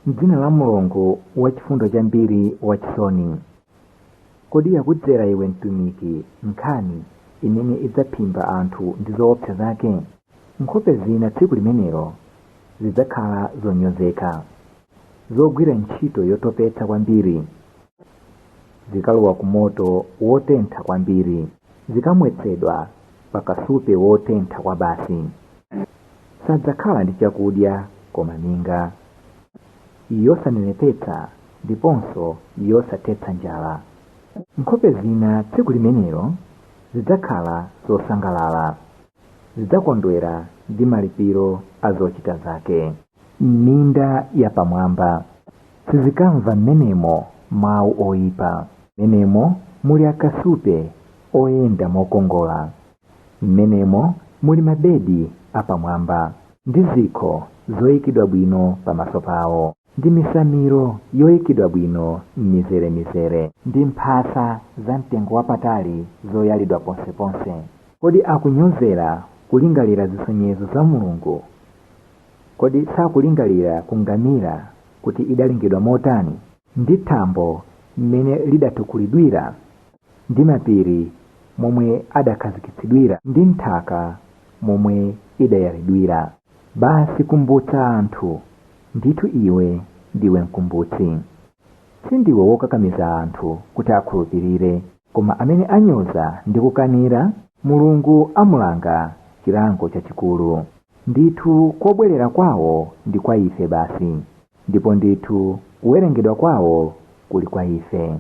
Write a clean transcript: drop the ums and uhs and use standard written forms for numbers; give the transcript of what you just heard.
M'dzina la Mulungu wachifundo chambiri wachisoni. Kodi yakudzera iwe mtumiki nkhani imene idzaphimba anthu ndi zoopsa zake? Nkhope zina tsiku limenelo zidzakhala zonyozeka, zogwira ntchito yotopetsa kwambiri. Zikalowa ku moto wotentha kwambiri, zikamwetsedwa pa kasupe wotentha kwabasi. Sadzakhala ndi chakudya koma minga yosanenepetsa ndiponso yosathetsa njala. Nkhope zina tsiku limenelo zidzakhala zosangalala, zidzakondwera ndi malipiro a zochita zake. M'minda yapamwamba sizikamva m'menemo mawu oipa. M'menemo muli akasupe oyenda mokongola. M'menemo muli mabedi apamwamba ndi zikho zoyikidwa bwino pamaso pawo, ndi misamiro yoyikidwa bwino m'mizeremizere, ndi mphasa za mtengo wapatali zoyalidwa ponseponse. Kodi akunyozera kulingalira zisonyezo za Mulungu? Kodi sakulingalira ku ngamira kuti idalengedwa motani, ndi thambo mmene lidatukulidwira, ndi mapiri momwe adakhazikitsidwira, ndi nthaka momwe idayalidwira? Basi kumbutsa anthu, ndithu iwe ndiwe mkumbutsi. Sindiwe wokakamiza anthu kuti akhulupirire, koma amene anyoza ndi kukanira, Mulungu amulanga chilango chachikulu. Ndithu kobwerera kwawo ndi kwa ife basi, ndipo ndithu kuwerengedwa kwawo kuli kwa ife.